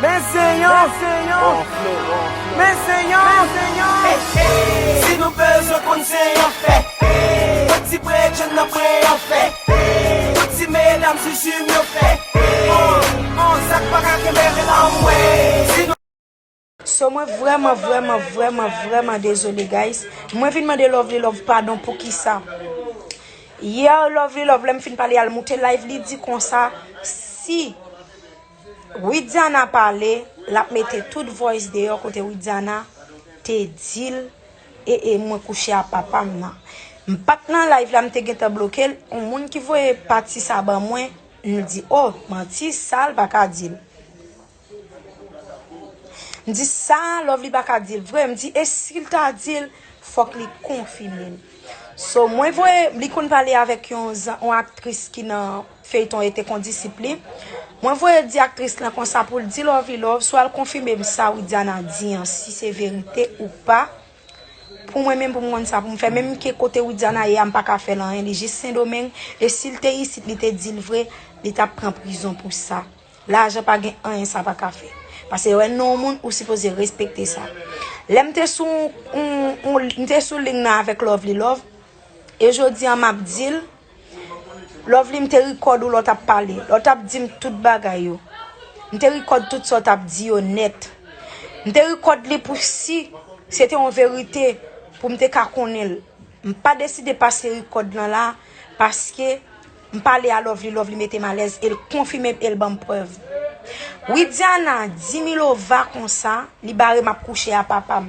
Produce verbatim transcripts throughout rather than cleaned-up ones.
Men se yon, men se yon, men se yon. Si nou bezwen konn se yon fè, pran ti bredjenn nan pran yon fè. Tout ti medam sou jim yo fè. On, on, sa k pa ka kenbe l anmwe. Si nou So mwen vrèman, vrèman, vrèman, vrèman dezole, guys. Mwen vin mande Lovely Love padon poukisa. Yè, Lovely Love, lè m fin pale a, l moute live, li di konsa, si Widiana pale, l ap mete tout voice deyò kote Widiana te di l, e, e mwen kouche a papa m nan. M pa t nan live la, m te gentan bloke l. Yon moun ki voye pati sa ban mwen, m di, oh, manti, sa l pa ka di l. M di, sa Lovely pa ka di l vre. M di, e si l ta di l, fòk li konfime l. So, mwen voye, li konn pale avèk yon, zan- yon aktris ki nan feyton Ete Kondisip li. Mwen voye di aktris lan konsa pou l di Lovely Love, swa l konfime m sa Widiana di an, si se verite ou pa. Pou mwen menm, pou m konn sa pou m fè. Menm ke kote Widiana ye a, m pa ka fè l anyen. Li jis Sendomeng. E si l te isit, li te di l vre, li t ap pran prizon pou sa. Lajan pa gen anyen sa pa ka fè. Paske wè non moun, ou sipoze respekte sa. Lè m te sou, on, on, m te sou ligne nan avèk Lovely Love, e jodi an m ap di l, Lovely, m te rikòd ou lè w t ap pale, lè w t ap di m tout bagay yo. M te rikòd tout sa w t ap di yo nèt. M te rikòd li pou si se te yon verite, pou m te ka konnen l. M pa deside pase rikòd lan la, paske m pale a Lovely, Lovely mete m alèz, e l konfime m, e l ban m prèv. Widiana di Milova konsa, li bare m ap kouche a papa m.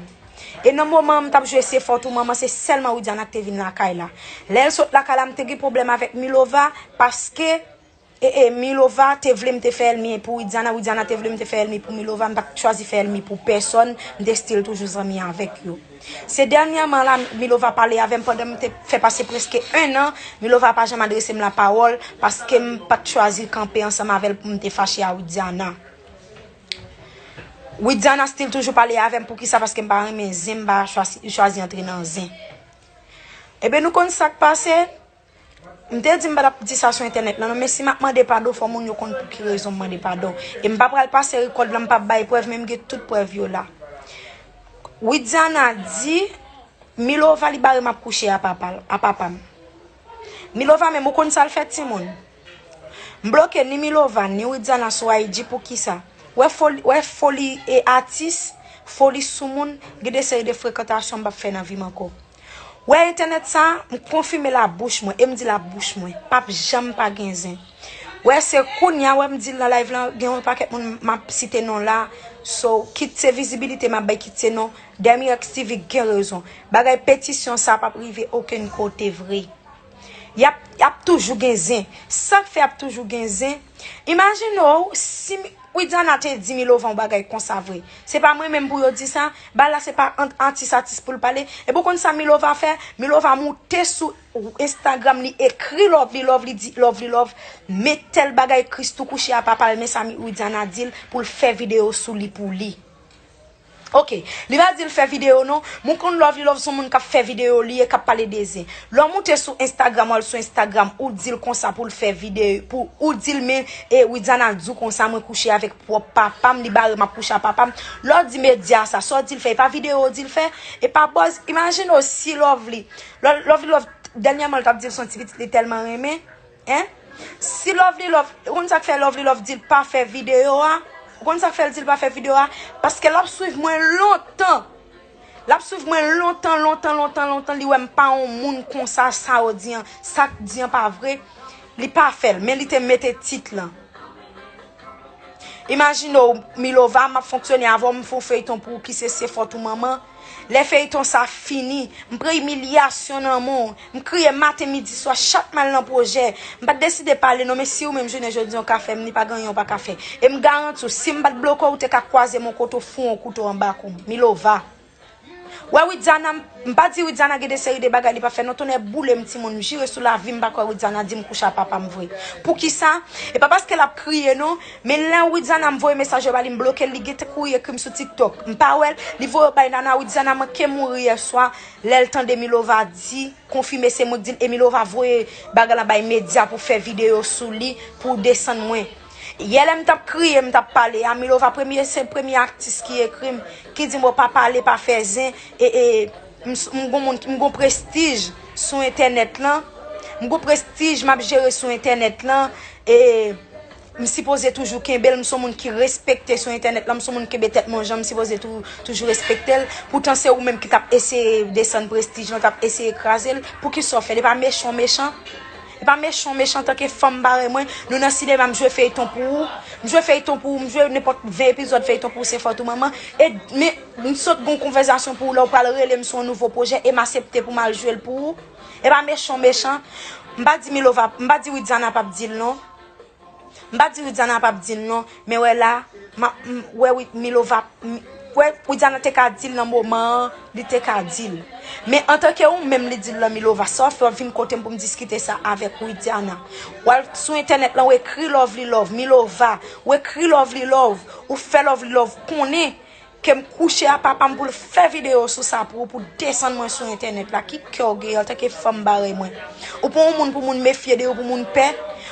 E nan moman an, m t ap jwe Se fòt ou manman, se sèlman Widiana ki te vin lakay la. Lè l sot lakay la, m te gen pwoblèm avèk Milova, paske, e, e, Milova te vle m te fè ènmi pou Widiana, Widiana te vle m te fè ènmi pou Milova, m pa t chwazi fè ènmi pou pèsòn, m te still toujou zanmi avèk yo. Se dènyèman la, Milova pale avè m pandan m te fè pase prèske en an, Milova pa janm adrese m lapawòl, paske m pa t chwazi kanpe ansanm avè l pou m te fache a Widiana. Widiana still toujou pale avè m, poukisa? Paske m pa renmen zen, m pa chwazi, chwazi antre nan zen. Ebyen, nou konn sa k pase? M te di m pa t ap di sa sou entènèt lan, non, men si m ap mande padon, fò moun yo konn pou ki rezon m mande padon. E m pa pral pase rikòd lan, m p ap bay prèv, men m gen tout prèv yo la. Widiana di, Milova li bare m ap kouche a papa, a papa m. Milova menm, ou konn sa l fè timoun? M bloke ni Milova, ni Widiana sou I G poukisa? Wè foli, wè foli e atis, foli sou moun, gen de seri de frekantasyon m p ap fè nan vi m ankò. Wè entènèt sa, m konfime l a bouch mwen, e m di l a bouch mwen, p ap janm pa gen zen. Wè se kounya, wè m di l nan live lan, gen yon pakèt moun m ap site non la, so, kit se vizibilite m ap bay, kit se non, Demirex T V gen rezon. Bagay petisyon sa p ap rive okenn kote vre. Y ap, y ap toujou gen zen. Sa k fè y ap toujou gen zen? Imajine w, si mi- Widiana te di Milova yon bagay konsa vre. Se pa mwen menm pou yo di sa. Bagay la se pa ant atis atis pou l pale. Epi w konn sa Milova fè? Milova moute sou Instagram, li ekri Lovely Love, li di Lovely Love met tèl bagay Christoo kouche a papa l, men sa mi- Widiana di l pou l fè videyo sou li pou li. Ok, li pa di l fè videyo non, men w konn Lovely Love se yon moun k ap fè videyo li ye, k ap pale de zen. Lè w moute sou Instagram, w al sou Instagram, ou di l konsa pou l fè videyo, pou ou di l men, e Widiana di w konsa mwen kouche avèk pwòp papa m, li bare m ap kouche a papa m. Lè w di medya sa, sa w di l fè, e pa videyo w di l fè, e pa buzz, imajine w si Lovely, Lo- Lovely Love, dènyèman l t ap di l se yon ti pitit li tèlman renmen, Hein? Si Lovely Love, ou konn sa k fè Lovely Love di l pa fè videyo a? Ou konn sa k fè l di l pa fè videyo a? Paske l ap swiv mwen lontan. L ap swiv mwen lontan, lontan, lontan, lontan. Li wè m pa yon moun konsa, sa yo di an, sa k di an pa vre. Li pa fè l, men li te mete tit lan. Imajine w, Milova, m ap fonksyone avè w, m fè yon feyton pou ou ki se Se fòt ou manman. Lè feyton sa fini, m pran imilyasyon nan men w. M kriye maten, midi, swa, chak m al nan pwojè. M pa t deside pale non, men si ou menm jounen jodi a w ka fè m li, pa gen anyen w pa ka fè. E m garanti w, si m pa t bloke w, ou te ka kwaze m yon kote w foure yon kouto anba kou m. Milova. Wè Widiana, m pa di Widiana gen de seri de bagay li pa fè non, tonnè boule m timoun, m jire sou lavi m pa kwè Widiana di m kouche a papa m vre. Poukisa? E pa paske l ap kriye non, men lè Widiana m voye mesaj yo ba li, m bloke l, li gentan kouri ekri m sou TikTok. M pa wè l, li voye yo bay Nana, Widiana manke mouri yèswa, lè l tande Milova di, konfime se mwen k di l, e Milova voye bagay la bay medya pou fè videyo sou li, pou desann mwen. Yè lè m t ap kriye, m t ap pale a, Milova premye, se premye atis ki ekri m, ki di m, "O, pa pale, pa fè zen, e, e, m, s- m gon moun, m gon prestij sou entènèt lan, m gon prestij m ap jere sou entènèt lan, e m sipoze toujou kenbe l, m se yon moun ki respekte sou entènèt lan, m se yon moun ki kenbe tèt mwen jan, m sipoze tou, toujou respekte l. Poutan se ou menm ki t ap eseye desann prestij lan, t ap eseye kraze l. Poukisa w fè l? E pa mechan w mechan?" E pa mechan w mechan antanke fanm parèy mwen. Nou nan sinema, m jwe feyton pou ou. M jwe feyton pou ou, m jwe nenpòt ven epizòd feyton pou ou, se fòt ou manman. E men, m sot gon konvèsasyon pou ou, lè w pral rele m sou yon nouvo pwojè, e m aksepte pou m al jwe l pou ou. E pa mechan w mechan. M pa di Milova, m pa di Widiana p ap di l non. M pa di Widiana p ap di l non, men wè la, m ap, m, wè wi, Milova, m, wè Widiana te ka di l nan moman an, li te ka di l. Men antanke ou menm li di l lan Milova, sa w fè w vin kote m pou m diskite sa avèk Widiana? W al sou entènèt lan, w ekri Lovely Love, Milova, w ekri Lovely Love, ou fè Lovely Love konnen ke m kouche a papa m pou l fè videyo sou sa pou ou, pou desann mwen sou entènèt la. Ki kè w genyen antanke fanm parèy mwen? Ou pa yon moun pou moun mefye de ou, pou moun pè?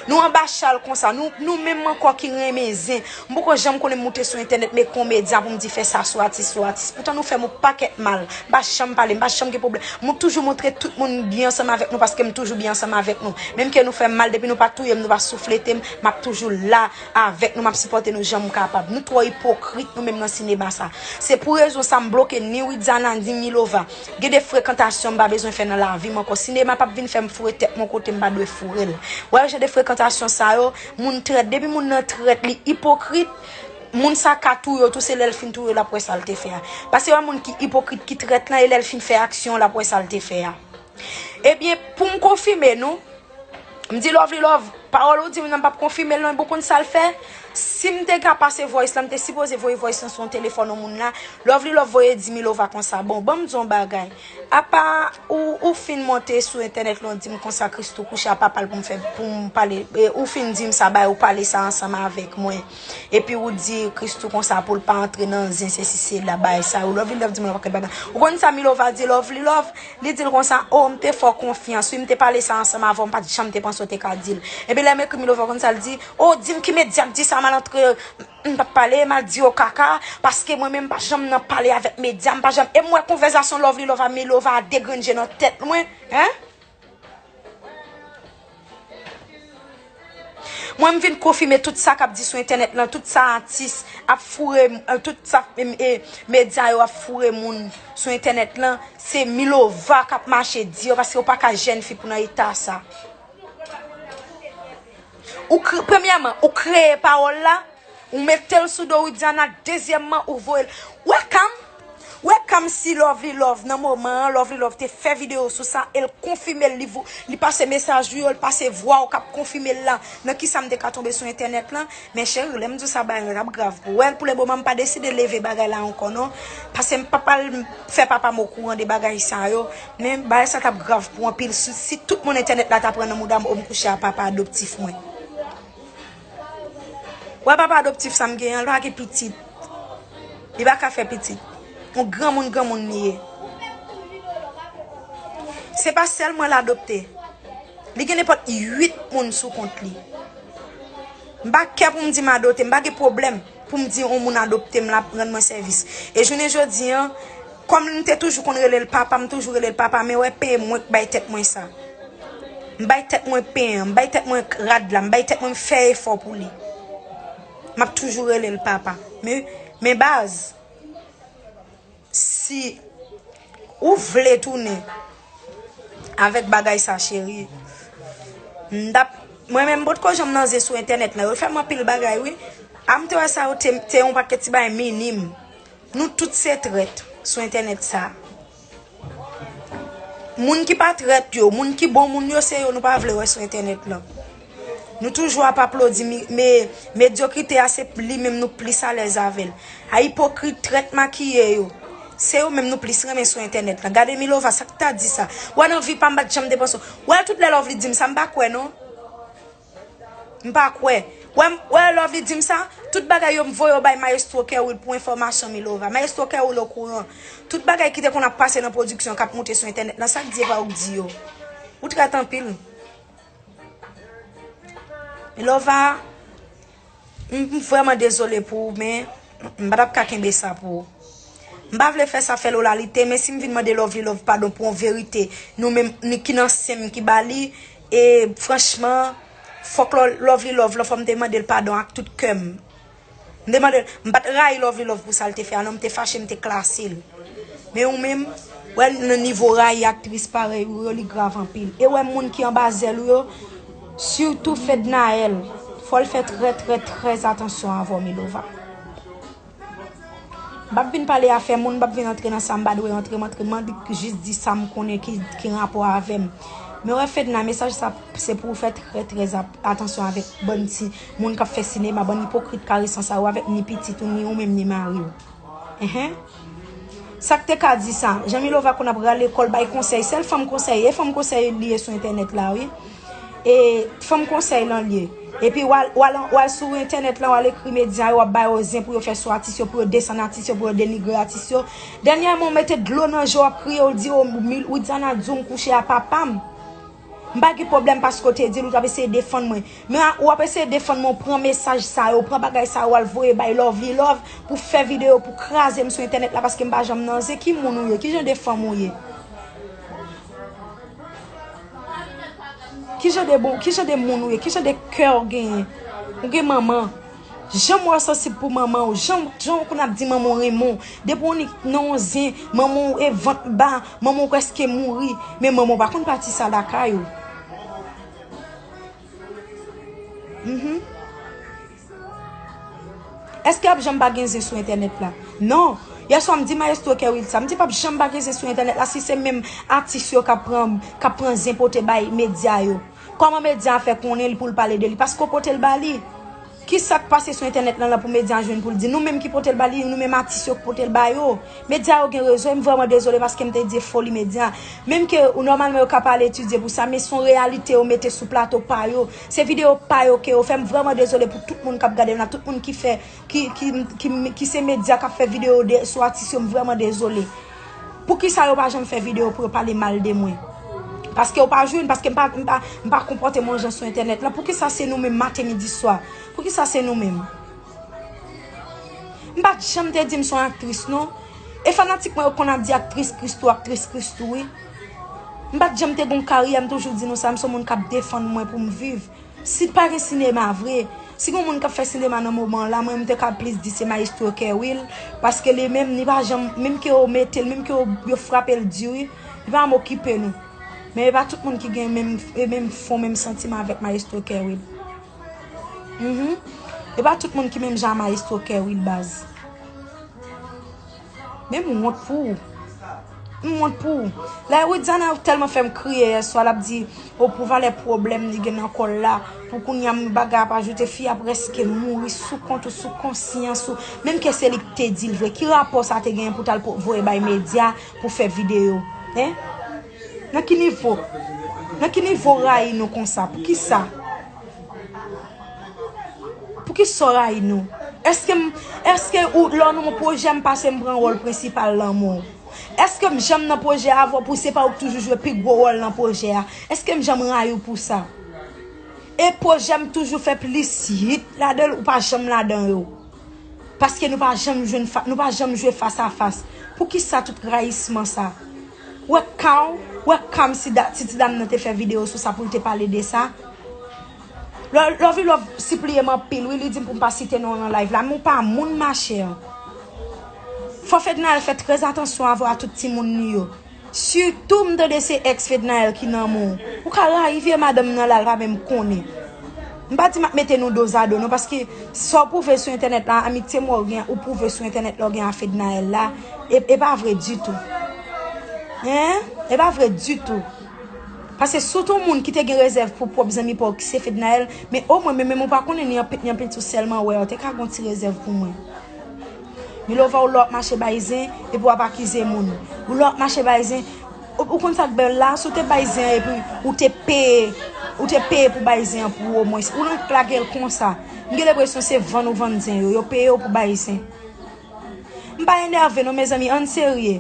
Nou anba chal konsa, nou, nou menm ankò ki renmen zen. M poko janm konnen m moute sou entènèt, men kon medya pou m di fè sa sou atis, sou atis. Poutan nou fè m yon pakèt mal. M pa janm pale, m pa janm gen pwoblèm. M toujou montre tout moun m byen ansanm avèk nou paske m toujou byen ansanm avèk nou. Menm ke nou fè m mal, depi nou pa touye m, nou pa souflete m, m ap toujou la avèk nou, m ap sipòte nou jan m kapab. Nou twò ipokrit nou menm nan sinema sa. Se pou rezon sa m bloke ni Widiana ni Milova. Gen de frekantasyon m pa bezwen fè nan lavi m ankò. Sinema p ap vin fè m foure tèt mwen kote m pa dwe foure l. Wè jan de frekantasyon sa yo, moun trèt. Depi moun nan trèt, li ipokrit, moun sa ka touye w tou, se lè l fin touye w l ap wè sa l te fè a. Paske wè moun ki ipokrit, ki trèt lan, e lè l fin fè aksyon, l ap wè sa l te fè a. Ebyen, pou m konfime nou, m di Lovely Love, pawòl ou di m nan m p ap konfime l non, bon, konn sa l fè? Si m te ka pase voice lan, m te sipoze voye voice lan sou yon telefòn yon moun la. Lovely Love voye di Milova konsa, bon, ban m di yon bagay. Apa ou, ou fin monte sou entènèt lan, ou di m konsa Christoo kouche a papa l pou m fè, pou m pale, e, ou fin di m sa, bay ou pale sa ansanm avèk mwen. Epi ou di Christoo konsa pou l pa antre nan zen, se si se la, bay sa yo. Lovely Love di m yon pakèt bagay. Ou konn sa Milova di Lovely Love? Li di l konsa, o, m te fè w konfyans, wi, m te pale sa ansanm avè w, m pa t janm te panse w te ka di l. Epi lè m ekri Milova konsa, l di, o, di m ki medya k di sa, m al antre, m p ap pale, m al di yo kaka, paske mwen menm m pa janm nan pale avèk medya, m pa janm, e m wè konvèsasyon Lovely Love a Milova a degrenje nan tèt mwen, en? Mwen, m vin konfime tout sa k ap di sou entènèt lan, tout sa atis ap foure, eh, tout sa, em, eh, medya yo ap foure moun sou entènèt lan, se Milova k ap mache di yo, paske ou pa ka jèn fi pou nan eta sa. Ou kre-, premyèman, ou kreye pawòl la, ou mete l sou do Widiana, dezyèmman, ou voye l. Wè Cam, wè Cam si Lovely Love, nan moman an, Lovely Love te fè videyo sou sa, e l konfime l, li vo-, li pase mesaj ou yo, l pase vwa w k ap konfime l la, nan kisa m te ka tonbe sou entènèt lan. Men cheri, lè m di w sa, bagay la t ap grav pou ou. Wè, pou le moman, m pa deside leve bagay la ankò, non. Paske m pa pral fè papa m okouran de bagay sa yo. Men bagay sa t ap grav pou anpil. Si, si tout moun entènèt la t ap pran nan mouda m, o m kouche a papa adoptif mwen. Wè papa adoptif sa m genyen an, li pa gen pitit. Li pa ka fè pitit. Yon granmoun, granmoun li ye. Se pa sèl mwen l adopte. Li gen nenpòt uit moun sou kont li. M pa kè pou m di m adopte, m pa gen pwoblèm pou m di yon moun adopte m, l ap rann mwen sèvis. E jounen jodi an, kòm m te toujou konn rele l papa, m toujou rele l papa, men wè pen mwen k bay tèt mwen sa. M bay tèt mwen pen an, m bay tèt mwen rad la, m bay tèt mwen, m fè efò pou li. M ap toujou rele l papa. Men, men baz, si ou vle tounen avèk bagay sa, cheri, m t ap, mwen menm, m potko janm nan zen sou entènèt la. Yo fè m anpil bagay, wi. A m te wè sa, yo te, te yon pakèt ti bagay minim. Nou tout se trèt sou entènèt sa. Moun ki pa trèt yo, moun ki bon moun yo, se yo nou pa vle wè sou entènèt lan. Nou toujou ap aplodi mi-, me-, medyokrite a, se li menm nou plis alèz avè l. A ipokrit, trèt, makiye yo, se yo menm nou plis renmen sou entènèt lan. Gade Milova, sa k ta di sa? Wè nan vi pa m, m pa t janm te panse. Wè tout lè Lovely di m sa, m pa kwè non. M pa kwè. Wè, m, wè Lovely di m sa, tout bagay yo m voye yo bay Maestro Kerwill pou enfòmasyon Milova. Maestro Kerwill okouran. Tout bagay ki te konn ap pase nan pwodiksyon k ap moute sou entènèt lan, sa k di e pa ou k di yo. Ou trèt anpil. Milova, M, m vrèman dezole pou ou, men m pa t ap ka kenbe sa pou ou. M pa vle fè sa fè Lola li te, men si m vin mande Lovely Love padon pou yon verite, nou menm, ni ki nan sen m ki ba li, e franchman, fòk Lo-, Lovely Love, la fò m te mande l padon ak tout kè m. M te mande l, m pa t rayi Lovely Love pou sa l te fè a, non, m te fache, m te klase l. Men ou menm, wè nan nivo rayi aktris parèy ou yo, li grav anpil. E wè moun ki anba zèl ou yo, sitou Fednaelle, fò l fè trè, trè, trè atansyon avè w, Milova. M p ap vin pale afè moun, m p ap vin antre nan sa m pa dwe antre, m antre, m annik jis di sa m konnen ki, ki rapò avè m. Men wè Fedna, mesaj sa se pou w fè trè, trè ap-, atansyon avèk bann ti moun k ap fè sinema, bann ipokrit karesan sa yo avèk ni pitit ou, ni ou menm, ni mari w. Enhen. Sa k te ka di sa? Jan Milova konn ap rale kò l bay konsèy, sèl fanm konsèy, e fanm konsèy li ye sou entènèt la, wi. E fanm konsèy lan l ye. Epi w al, w al, w al sou entènèt lan, w al ekri medya yo, w ap ba yo zen pou yo fè sou atis yo, pou yo desann atis yo, pou yo denigre atis yo. Dènyèman, w mete dlo nan je w, w ap kriye, w di, "O, Mil-, Widiana di w m kouche a papa m." M pa gen pwoblèm paske w te di l, ou t ap eseye defann mwen. Men a, w ap eseye defann mwen, w pran mesaj sa yo, w pran bagay sa yo, w al voye bay Lovely Love pou fè videyo, pou kraze m sou entènèt la paske m pa janm nan zen. Ki moun ou ye? Ki jan de fanm ou ye? Ki jan de bon, ki jan de moun ou ye? Ki jan de kè w genyen? Ou gen manman. Jan w sansib pou manman w, jan, jan w konn ap di manman w renmen w. Depi w ni nan yon zen, manman w e vant ba, manman w prèske mouri, men manman w pa konn pati sa lakay ou. Mhm. Èske ap janm pa gen zen sou entènèt la? Non. Yèswa m di Maestro Kerwill sa, m di p ap janm pa gen zen sou entènèt la si se menm atis yo k ap pran, k ap pran zen pote bay medya yo. Kòman medya a fè konnen li pou l pale de li? Paske w pote l ba li. Kisa k pase sou entènèt lan la pou medya a jwenn pou l di? Nou menm ki pote l ba li, nou menm atis yo k pote l ba yo. Medya yo gen rezo, e m vrèman dezole paske m te di e foli medya. Menm ke ou nòmalman yo ka pa al etidye pou sa, men se yon reyalite yo mete sou plato pa yo. Se videyo pa yo ke yo fè. M vrèman dezole pou tout moun k ap gade m la, tout moun ki fè, ki, ki, ki, ki se medya k ap fè videyo de, sou atis yo, m vrèman dezole. Poukisa yo pa janm fè videyo pou yo pale mal de mwen? Paske yo pa jwenn, paske m pa, m pa, m pa konpòte m yon jan sou entènèt lan. Poukisa se nou menm maten, midi, swa? Poukisa se nou menm? M pa t janm te di m se yon aktris, non. E fanatik mwen yo konn ap di aktris Christoo, aktris Christoo, wi. M pa t janm te gon karyè, m toujou di nou sa, m se yon moun k ap defann mwen pou m viv. Si t pa gen sinema vre, si gon moun k ap fè sinema nan moman an la, mwen m te ka plis di se Maestro Kerwill, paske li menm, li pa janm, menm ke yo mete l, menm ke yo, yo frape l di, wi, li pa janm okipe nou. Men e pa tout moun ki gen menm, e menm fon, menm santiman avèk Maestro Kerwill. Mhm. E pa tout moun ki menm jan a Maestro Kerwill, baz. Men m wont pou ou. M wont pou ou. Lè Widiana tèlman fè m kriye yèswa, l ap di, o, pou valè pwoblèm li gen nan kò l la, pou kounye a m bagay ap ajoute, fi a prèske mouri sou kont ou, sou konsyans ou. Menm ke se li k te di l vre, ki rapò sa te genyen pou t al po-, voye bay medya pou fè videyo? Hein? Nan ki nivo? Nan ki nivo rayi nou konsa? Poukisa? Poukisa w rayi nou? Èske m, èske ou, lè w nan yon pwojè, m pase m pran wòl prensipal lanmou w? Èske m janm nan pwojè avè w pou se pa ou k toujou jwe pi gwo wòl nan pwojè a? Èske m janm rayi w pou sa? E pwojè m toujou fè plis hit ladan l, ou pa janm ladan yo. Paske nou pa janm jwenn fa-, nou pa janm jwe fas a fas. Poukisa tout rayisman sa? Wè ka w, wè ka m si da-, si ti dam nan te fè videyo sou sa pou l te pale de sa. Lo-, Lovely Love sipliye m anpil, wi, li di m pou m pa site non w nan live la, men w pa moun, machè. Fò Fednaelle fè trè atansyon avè w a tout timoun li yo. Sitou m tande se ex Fednaelle ki nan men w. Ou ka rayi vye madanm nan la, l pa menm konnen. M pa di m ap mete nou dozado non, paske sa w pwouve sou entènèt la, amitye m wè w gen, ou pwouve sou entènèt la w gen a Fednaelle la, e, e pa vre ditou. Hein? E pa vre ditou. Paske si w te yon moun ki te gen rezèv pou pwòp zanmi pa w ki se Fednaelle, men omwen, men menm ou pa konnen ni anpil, ni anpil sou sèlman wè, w te ka gen yon ti rezèv pou mwen. Milova, ou lè w ap mache bay zen, epi w ap akize moun. Ou lè w ap mache bay zen, ou, ou konn sa k bèl la, si w te bay zen an epi ou te peye, ou te peye pou bay zen an pou ou omwen, ou rank lage l konsa. M gen lenpresyon se vann ou vann zen yo, yo peye w pou bay zen. M pa enève non, mezanmi, ann serye.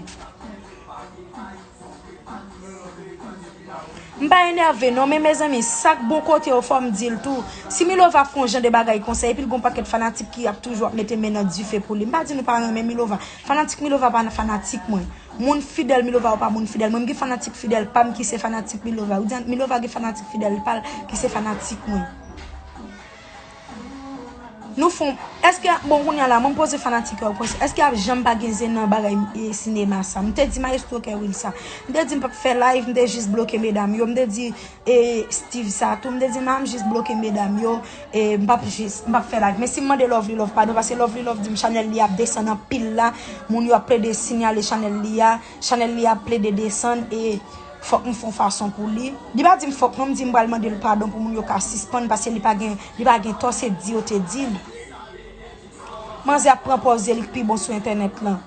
M pa enève non, men mezanmi, sa k bon kote yo fò m di l tou. Si Milova ap fè yon jan de bagay konsa, epi l gon pakèt fanatik ki ap toujou ap mete men nan dife pou li. M pa di nou pa renmen Milova. Fanatik Milova pa fanatik mwen. Moun fidèl Milova yo pa moun fidèl mwen. M gen fanatik fidèl pa m ki se fanatik Milova. Ou di Milova gen fanatik fidèl pa l ki se fanatik mwen. Nou fon, èske, bon, kounye a la, mwen poze fanatik yo, èske ap janm pa gen zen nan bagay e, sinema sa? M te di Maestro Kerwil sa. M te di m p ap fè live, m te jis bloke medam yo. M te di e, Steve sa tou, m te di m ap jis bloke medam yo, e, m p ap jis, m p ap fè live. Men si m mande Lovely Love padon, paske Lovely Love di m chanèl li ap desann anpil la, moun yo ap plede sinyale chanèl li a, chanèl li ap plede desann, e, fòk m fè yon fason pou li. Li pa di m fòk non, m di m pral mande l padon pou moun yo ka sispann, paske li pa gen, li pa gen tò, se di yo te di l. Manzè ap pran pòz li k pi bon sou entènèt lan.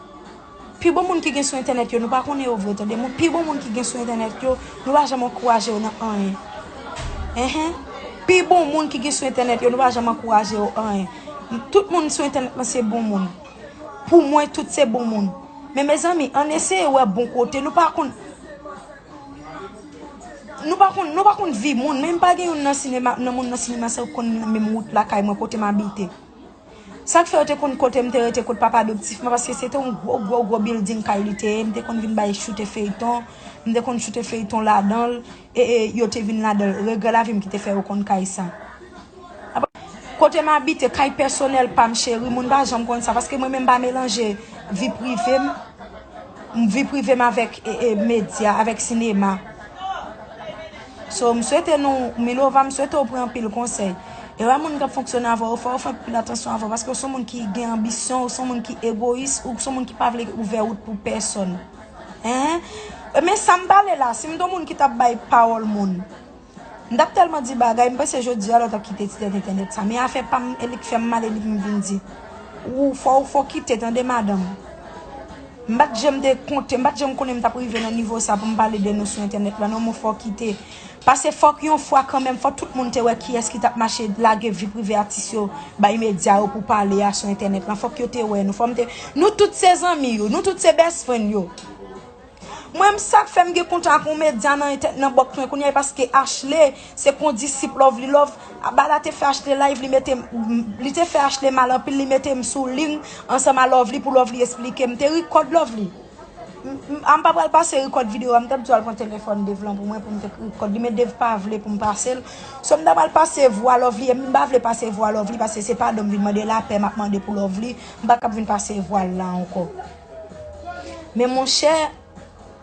Pi bon moun ki gen sou entènèt yo, nou pa konnen yo vre, tande. Moun, pi bon moun ki gen sou entènèt yo, nou pa janm ankouraje yo nan anyen. Enhen. Pi bon moun ki gen sou entènèt yo, nou pa janm ankouraje yo anyen. Tout moun sou entènèt lan se bon moun. Pou mwen, tout se bon moun. Men mezanmi, ann eseye wè bon kote. Nou pa konn Nou pa konn, nou pa konn vi moun, men m pa gen youn nan sinema, nan moun nan sinema sa yo konn menm wout lakay mwen kote m abite. Sa k fè yo te konn kote m te rete kot papa adoptif mwen, paske se te yon gwo, gwo, gwo bilding kay li te ye, m te konn vin bay choute feyton, m te konn choute feyton ladan l, e, e, yo te vin ladan l. Regrè lavi m ki te fè yo konn kay sa. Kote m abite, kay pèsonèl pa m, cheri, moun pa janm konn sa, paske mwen menm m pa melanje vi prive m, vi prive m avèk, e, e, medya, avèk sinema. So, m swete nou, Milova, m swete w pran anpil konsèy. E wè moun k ap fonksyone avè w, fò w fè anpil atansyon avè w, paske w se yon moun ki gen anbisyon, w se yon moun ki egoyis, ou se yon moun ki pa vle ouvè wout pou pèsonn. Hein? Men sa m pale la, si m te yon moun ki t ap bay pawòl moun, m t ap tèlman di bagay, m panse jodi a lòt ap kite ti tèt entènèt sa. Men afè pa m, e li k fè m mal, e li pou m vin di. Ou fò, ou fò kite, tande, madanm. M pa t janm te konte, m pa t janm konnen m t ap rive nan nivo sa pou m pale de nou sou entènèt la, non, men fò kite. Paske fòk yon fwa kanmenm, fò tout moun te wè kiyès ki t ap mache lage vi prive atis yo bay medya yo pou pale a sou entènèt lan. Fòk yo te wè nou. Fò m te, nou tout se zanmi yo, nou tout se best friend yo. Mwen, m sa k fè m gen kontak ak yon medya nan entè-, nan bòks mwen kounye a, e paske Ashley, se kondisip Lovely Love. Bala te fè Ashley live, li mete m, li te fè Ashley mal anpil, li mete m sou liy ansanm a Lovely pou Lovely esplike m. Te rikòd Lovely. M, m, a m pa pral pase rikòd videyo a, m t ap di w al pran telefòn Dave lan pou mwen, pou m te rikòd li, men Dave pa vle pou m pase l. So, m ta pral pase vwa Lovely, e m pa vle pase vwa Lovely, paske se padon m vin mande, lapè m ap mande pou Lovely, m pa kab vin pase vwa l la ankò. Men monchè,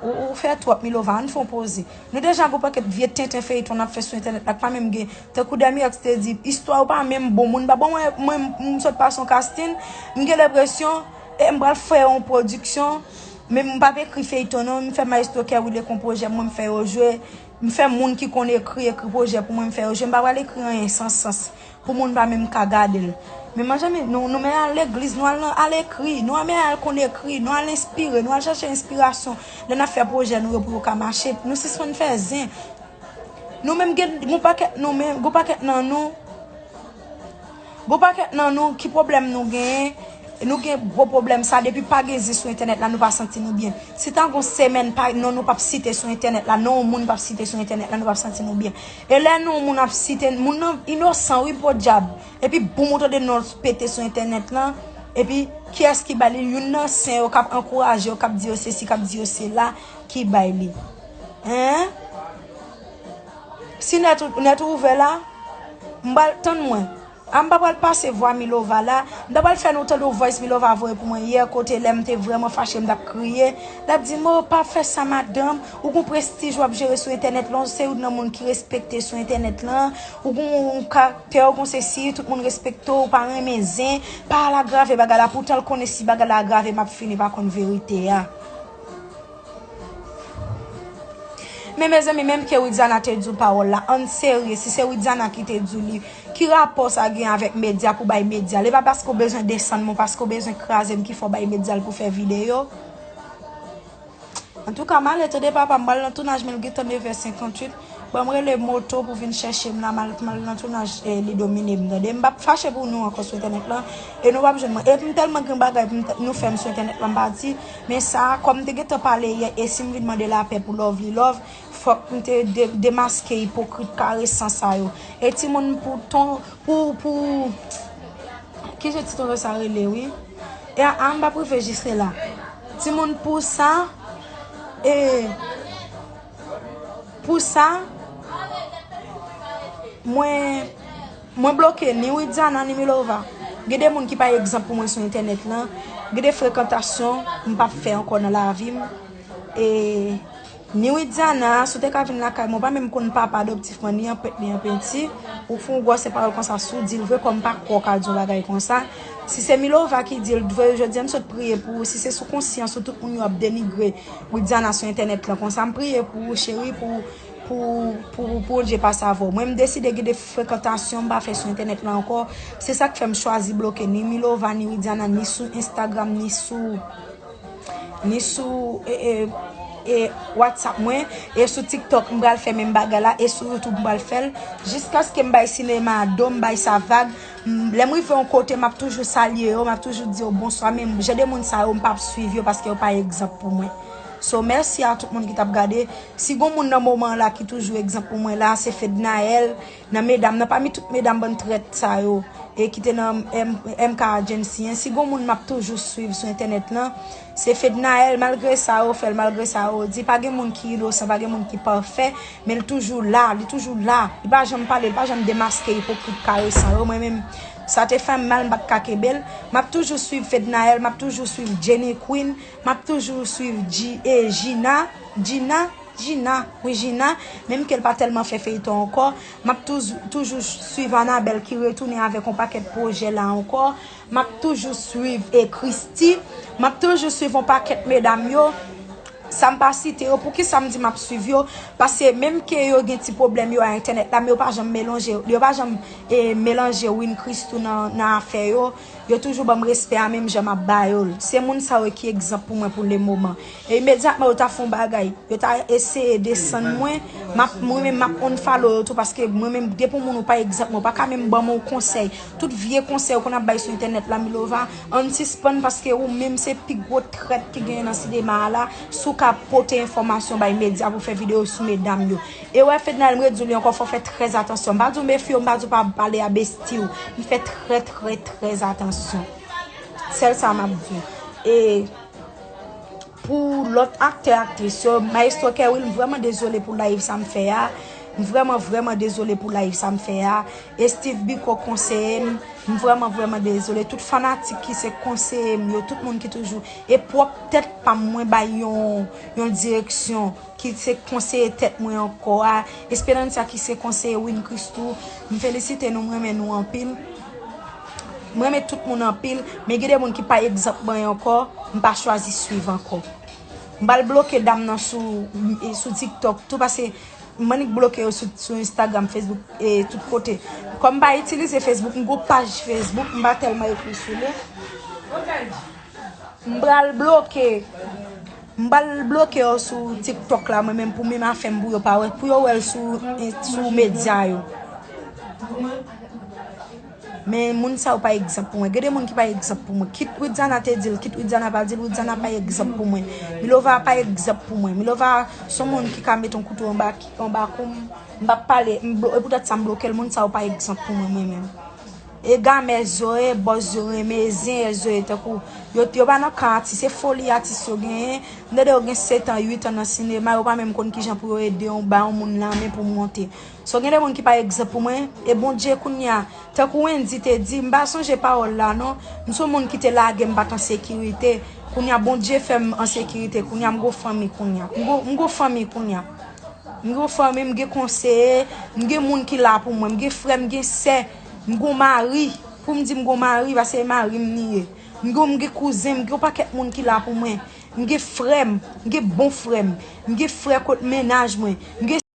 ou, ou fè twòp, Milova, ann fè yon poze. Nou deja gon pakèt vye tenten feyton n ap fè sou entènèt la, k pa menm gen, tankou Demi X te di, istwa yo pa menm bon, moun pa bon, mwen, mwen, m sot pase yon casting, m gen lenpresyon, e m pral fè yon pwodiksyon, men m p ap ekri feyton non, m fè Maestro Kerwil e kon pwojè mwen, m fè yo jwe, m fè moun ki konn ekri, ekri pwojè pou mwen, m fè yo jwe, m pa pral ekri anyen san sans. Pou moun pa menm ka gade l. Men mezanmi, nou, nou men al legliz, nou al nan, al ekri, nou men al konn ekri, nou al enspire, nou al chache enspirasyon. Lè n ap fè pwojè nou yo pou yo ka mache, nou sispann fè zen. Nou menm gen, gon pakèt nou menm, gon pakèt nan nou, gon pakèt nan nou, ki pwoblèm nou genyen? Nou gen gwo pwoblèm sa, depi pa gen zen sou entènèt la, nou pa santi nou byen. Si ta gon semèn pa, non nou p ap site sou entènèt la, non yon moun p ap site sou entènèt la, nou p ap santi nou byen. E lè non yon moun ap site, moun nan inosan wi, podyab. Epi boum ou tande non l pete sou entènèt lan. Epi kiyès ki bay li? Youn nan sen yo k ap ankouraje yo, k ap di yo sesi, k ap di yo sela, ki bay li. Hein? Si nèt ou, nèt ou ouvè la, m pral tann mwen. A m pa pral pase vwa Milova la. M ta pral fè nou tande yon voice Milova voye pou mwen yè kote lè m te vrèman fache, m t ap kriye. L ap di m, "O, pa fè sa, madanm. Ou gon prestij w ap jere sou entènèt lan, ou se youn nan moun ki respekte sou entènèt lan. Ou gon kaktè, ou gon sesi, tout moun respekte w, ou pa renmen zen. Pa al agrave bagay la." Poutan l konnen si bagay la agrave, m ap fini pa konn verite a. Men mezanmi, menm ke Widiana te di w pawòl la, ann serye, si se Widiana ki te di w li, ki rapò sa gen avèk medya pou bay medya l? E pa paske w bezwen desann mwen, paske w bezwen kraze m ki fè w bay medya l pou fè videyo? Antouka, m ale tande papa, m pral nan tounaj, men l gentan nèf è senkantuit. Bon, m rele moto pou vin chèche m la, m al, m al nan tounaj, e, li domine m, tande. M p ap fache pou nou ankò sou entènèt lan, e nou p ap jwenn mwen. E m tèlman gen bagay pou m t-, nou fè m sou entènèt lan, m pa di, men sa, kòm m te gentan pale yè, e si m vin mande lapè pou Lovely Love, fòk m te de-, demaske ipokrit karesan sa yo. E timoun pou ton, pou, pou, ki jan ti tonton sa rele, wi? E a, a, m p ap rive jis la. Timoun pou sa, e, pou sa, mwen, mwen bloke ni Widiana, ni Milova. Gen de moun ki pa egzanp pou mwen sou entènèt lan. Gen de frekantasyon m p ap fè ankò nan lavi m. E ni Widiana, si w te ka vin lakay mwen, w pa menm konn papa adoptif mwen, ni an pent, ni an penti. Ou fè yon gwòsè pawòl konsa sou di l vre, kòm m pa kwè w ka di yon bagay konsa. Si se Milova ki di l vre, jodi a m sot priye pou ou. Si se sou konsyans ou, tout moun yo ap denigre Widiana sou entènèt lan konsa. M priye pou ou, cheri, pou, pou, pou, pou Bondye pase avè w. Mwen, m deside gen de frekantasyon m pa fè sou entènèt lan ankò. Se sa k fè m chwazi bloke ni Milova, ni Widiana, ni sou Instagram, ni sou, ni sou, e, e, e, WhatsApp mwen, e sou TikTok, m pral fè menm bagay la, e sou YouTube, m pral fè l, jiskaske m bay sinema a do, m bay sa vag. M, lè m rive yon kote, m ap toujou salye yo, m ap toujou di yo bonswa, men jan de moun sa yo, m p ap swiv yo paske yo pa egzanp pou mwen. So, mèsi a tout moun ki t ap gade. Si gon moun nan moman an la ki toujou egzanp pou mwen la, se Fednaelle, nan medam nan, pami tout medam bann trèt sa yo, e ki te nan M-, M K Agency an. Si gon moun m ap toujou swiv sou entènèt lan, se Fednaelle, malgre sa yo fè l, malgre sa yo di, pa gen moun ki inosan, pa gen moun ki pafè, men l toujou la, li toujou la. Li pa janm pale, li pa janm demaske ipokrit karesan yo. Mwen menm, sa te fè m mal, m pa t ka kenbe l. M ap toujou swiv Fednaelle, m ap toujou swiv Jenny Queen, m ap toujou swiv G-, e, Gina, Gina, Gina, wi, Gina, menm ke l pa tèlman fè feyton ankò, m ap touz-, toujou swiv Annabelle ki retounen avèk yon pakèt pwojè la ankò. M ap toujou swiv, e, Christie. M ap toujou swiv yon pakèt medam yo. Sa m pa site yo, poukisa m di m ap swiv yo? Paske menm ke yo gen ti pwoblèm yo a entènèt la, men yo pa janm melanje, yo pa janm, e, melanje Win Christoo nan, nan afè yo. Yo toujou ban m respè a menm jan m ap ba yo l. Se moun sa yo ki egzanp pou mwen pou lemoman. E imedyatman yo ta fè yon bagay, yo ta eseye desann mwen, m ap, mwen menm m ap unfollow yo tou, paske mwen menm depi yon moun ou pa egzanp mwen, ou pa ka menm ban m yon konsèy. Tout vye konsèy ou konn ap bay sou entènèt la, Milova, ann sispann, paske ou menm se pi gwo trèt ki genyen nan sinema a la. Si w ka pote enfòmasyon bay medya pou fè videyo sou medam yo. E wè Fednaelle, m redi w li ankò, fò w fè trè atansyon. M pa di w mefye w, m pa di w pa pale a besti w. M fè trè, trè, trè atansyon. Sèl sa m ap di w. E pou lòt aktè, aktris yo, Maestro Kerwil, m vrèman dezole pou live sa m fè a. M vrèman, vrèman dezole pou live sa m fè a. E Steve Biko konseye m. M vrèman, vrèman dezole. Tout fanatik ki se konseye m yo, tout moun ki toujou. E pwòp tèt pa m, mwen bay yon, yon direksyon ki se konseye tèt mwen ankò a, Esperanza ki se konseye Win Christoo, m felisite nou, m renmen nou anpil. M renmen tout moun anpil, men gen de moun ki pa egzanp mwen ankò, m pa chwazi swiv ankò. M pral bloke dam nan sou, sou TikTok tou, paske m annik bloke yo sou, sou Instagram, Facebook, e tout kote. Kòm m pa itilize Facebook, m gon paj Facebook, m pa tèlman ekri sou li. M pral bloke, m pral bloke yo sou TikTok la, mwen menm pou menm afè m pou yo pa wè, pou yo wè l sou, sou medya yo. Men moun sa yo pa egzanp pou mwen. Gen de moun ki pa egzanp pou mwen. Kit Widiana te di l, kit Widiana pa di l, Widiana pa egzanp pou mwen. Milova pa egzanp pou mwen. Milova se yon moun ki ka mete yon kouto anba, anba kou m. M p ap pale, m blo-, e poutèt sa m bloke l, moun sa yo pa egzanp pou mwen, mwen menm. E gamè zo ye, bòz yo renmen, zen ye zo ye, tankou yo, yo pa nan kan atis, se foli atis yo genyen. M tande yo gen sèt an, uit an nan sinema, yo pa menm konn kijan pou yo ede yon, ba yon moun lanmen pou monte. So, gen de moun ki pa egzanp pou mwen, e Bondye kounye a, tankou Wendy te di, m pa sonje pawòl la non, m se yon moun ki te lage m pa t an sekirite, kounye a Bondye fè m an sekirite, kounye a m gon fanmi kounye a. M gon, m gon fanmi kounye a. M gon fanmi, m gen konseye, m gen moun ki la pou mwen, m gen frè, m gen sè, m gon mari. Pou m di m gon mari, paske e mari m li ye. M gon, m gen kouzen, m gen yon pakèt moun ki la pou mwen. M gen frè m, m gen bon frè m, m gen frè kot mennaj mwen, m gen